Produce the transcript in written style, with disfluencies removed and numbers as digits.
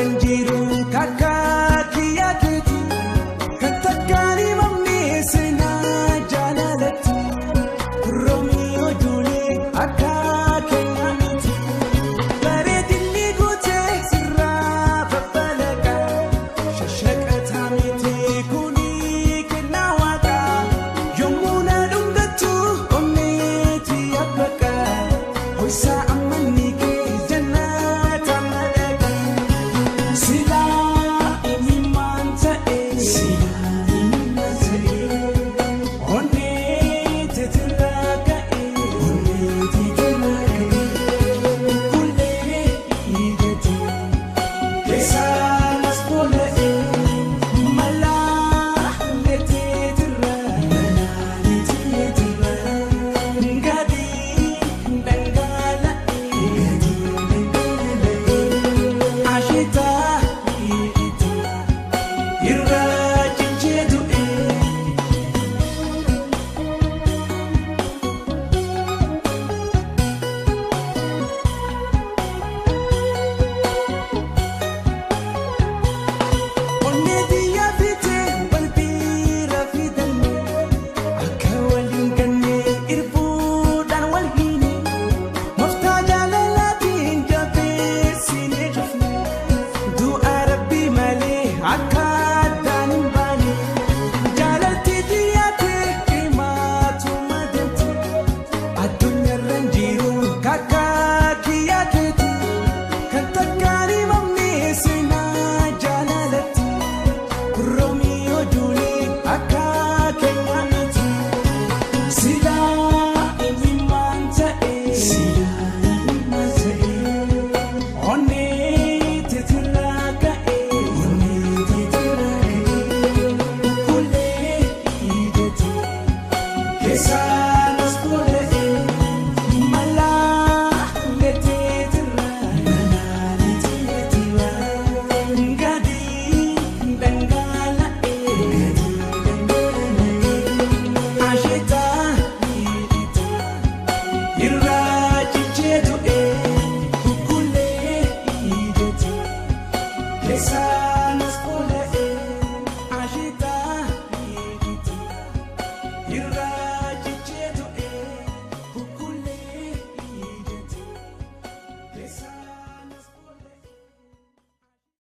Addunyaarra hin jiru kakka kiyya keeti kan takkaan himamne seenaa jaalalatti Roomiyoo Juulee akka keenyaa miti bareedinni guutee sirraa babbalaqa shashaqataa miti kuni kennaa waaqaa yommuu na dhungattu onneetii abbaqa ho'isaa ammanni kee jannata madaqaa. Silaa imimmaan ta'e onnee teetirraa ka'e kullee ijatti keessaanas boola'e malaa leeteetirraa gadi dhangala'e. Asheetaa irraa cichee du'e. Onnee biyya fiitee wal bira fidanne akka waliin ganne irbuudhaan wal hiine moftaa jaalalaatiin jabeessinee cufne du'a rabbii malee akka addaan hin baane jaalaltii xiyyaatee cimaatu madeemti addunyaarra hin jiru kakka kiyya keeti kan takkaan himamne seenaa jaalalatti Roomiyoo Juulee akka keenyaa miti silaa imimmaan ta'e onnee teetirraa ka'e kullee ijatti keessaanas boola'e malaa leeteetirraa gadi dhangala'e asheetaa irraa cichee du'e kukkulee ijatti keessaa.